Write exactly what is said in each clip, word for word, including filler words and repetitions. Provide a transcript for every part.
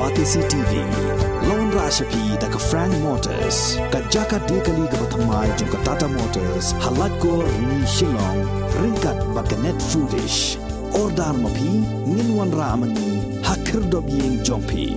Batesi T V la wanrah sha phi da ka Frank Motors, ka jaka die kali kaba thymmai jong ka Tata Motors, ha Laitkor Ni Shillong, ryngkat bad ka Net Foodish. Order ma phi, ngin wanrah ma ngi ha khyrdop ïing jong phi.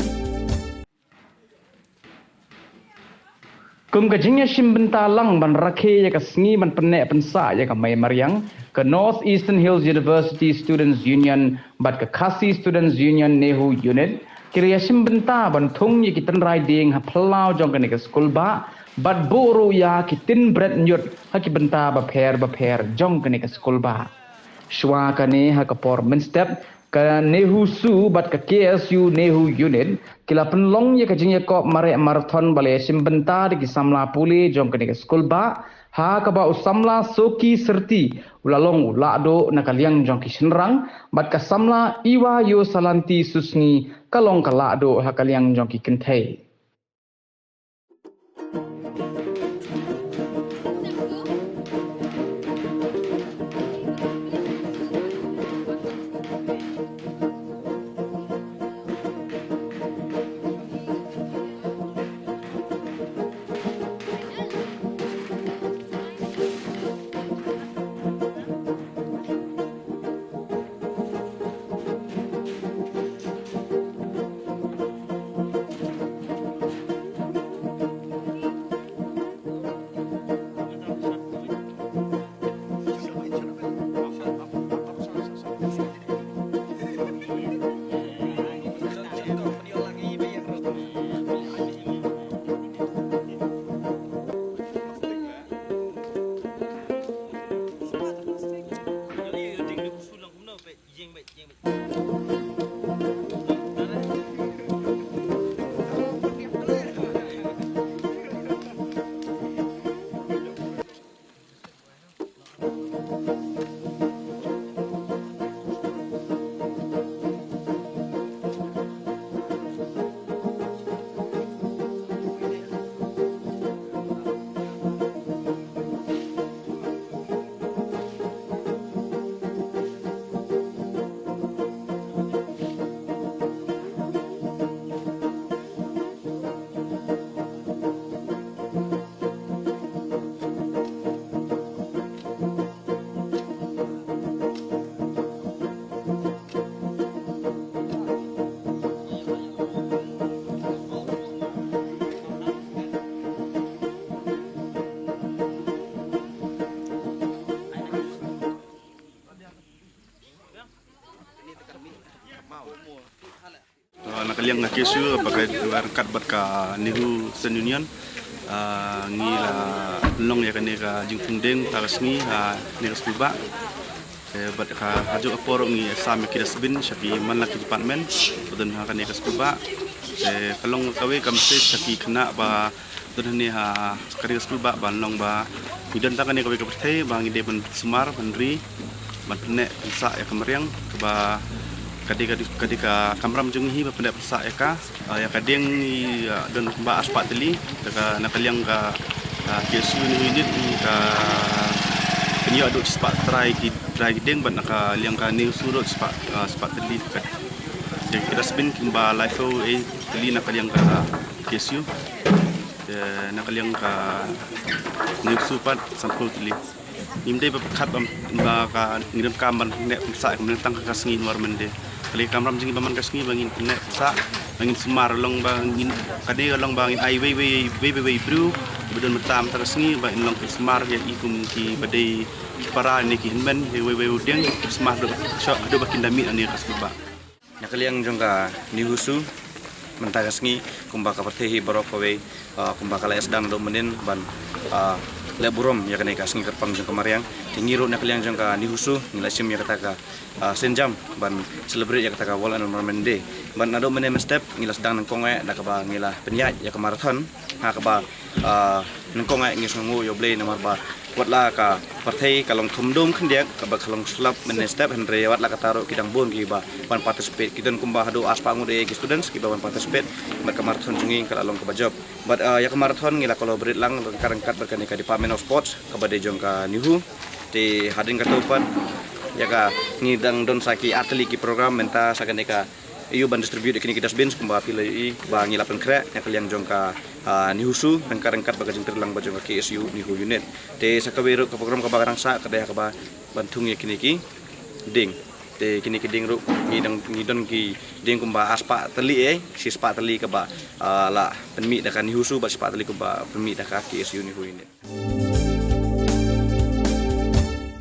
Kum ka jingïashimbynta lang ban rakhe ïa ka sngi ban pynneh pynsah ïa ka mei mariang, ka North Eastern Hills University Students Union bad ka Khasi Students Union NEHU Unit ki la ïashimbynta ban thung ïa ki tynrai dieng ha phyllaw jong kane ka skulbah bad buh ruh ïa ki tin bret ñiut ha ki bynta bapher bapher jong kane ka skulbah. Shuwa kane, ha ka por mynstep, ka NEHUSU bad ka KSU NEHU Unit ki la pynlong ïa ka jingïakop mareh marathon ba la ïashimbynta da ki samla pule jong kane ka skulbah, ha kaba u samla Soki Syrti u la long u lahduh na ka liang jong ki shynrang, bad ka samla Iwaïosalanti Susngi ka long ka lahduh ha ka liang jong ki kynthei. To, na ka liang ka KSU, ba ka ryngkat bad ka NEHU Student Union, ah, ngi la pynlong ïa kane ka jingthung dieng mynta ka sngi, ah, ha kane ka skulbah. Eh, bad ka, ha kajuh ka por ngi sam ïa ki dustbin sha ki man la ki department ba don ha kane ka skulbah. Eh, ka long kawei ka message sha ki khynnah ba don hangne ha kane ka skulbah, ban long ba ngi don tang kane kawei ka pyrthei ba ngi dei ban sumar, ban ri, ban pynneh pynsah ïa ka mariang kaba ka dei ka, ka dei ka kamram jong ngi hi ban pynneh pynsah ïa ka. Ah, ïa ka dieng ngi, ah, don kumba arspah tylli, te ka na ka liang ka, ah, KSU NEHU Unit ngi ka pynïoh haduh shispah trai ki, trai ki dieng, bad na ka liang ka NEHUSU ruh shispah, ah, shispah tylli. Te ki dustbin kumba laiphew tylli na ka liang ka KSU. Te na ka liang ka NEHUSU pat sanphew tylli. Ngim dei ba pyrkhat ba, ba ka ngi donkam ban pynneh pynsah ïa ka mariang tang ha ka sngi Annual Remenday. Ka dei ka kamram jong ngi ba man ka sngi ba ngin pynneh pynsah, ba ngin sumar, long ba ngin, ka dei ka long ba ngin ai wei wei, wei wei wei briew ba don mynta mynta ka sngi ba ngin long ki sumar ïa i kum ki ba dei ki para ne ki hynmen, ïa wei wei u dieng ki sumar haduh, haduh ba kin da mih na kane ka skulbah. Na ka liang jong ka NEHUSU, mynta ka sngi kumba ka pyrthei hi baroh kawei, ah, kumba ka la ïa sdang haduh mynnin ban, ah, leh burom ïa kane ka sngi kyrpang jong ka mariang. Te ngi ruh na ka liang jong ka NEHUSU ngi la shim ïa kata ka, ah, sienjam ban celebrate ïa kata ka World Environment Day. Bad naduh mynne mynstep ngi la sdang nyngkong eh da kaba ngi la pynïaid ïa ka marathon, ha kaba, ah, nyngkong eh ngi sngewnguh ïa U Blei namar ba wat la ka pyrthei ka long kham dum khyndiat kaba ka long slap mynne mynstep, hynrei wat la kata ruh ki dang bun kiba wan participate, ki don kumba haduh arspah ngut eh ki students kiba wan participate. Bad ka marathon jong ngi ka la long kaba jop. Bad, ah, ïa ka marathon ngi la collaborate lang ryngkat ryngkat bad kane ka Department of Sports kaba dei jong ka NEHU. Te hadien katto pat ïa ka ngi dang don sa ki artylli ki program mynta sa kane ka Ïa u ban distribute ïa kine ki dustbins kumba phi la ïohi ba ngi la pynkhreh na ka liang jong ka, ah, NEHUSU, ryngkat ryngkat bad ka jingtrei lang bad jong ka K S U NEHU unit. Te sa kawei ruh ka program kaba ka dang sah ka dei kaba ban thung ïa kine ki dieng. Te kine ki dieng ruh ngi dang, ngi don ki dieng kumba arspah tylli, eh, shispah tylli kaba, ah, la pynmih da ka NEHUSU bad shispah tylli kumba pynmih da ka K S U NEHU unit.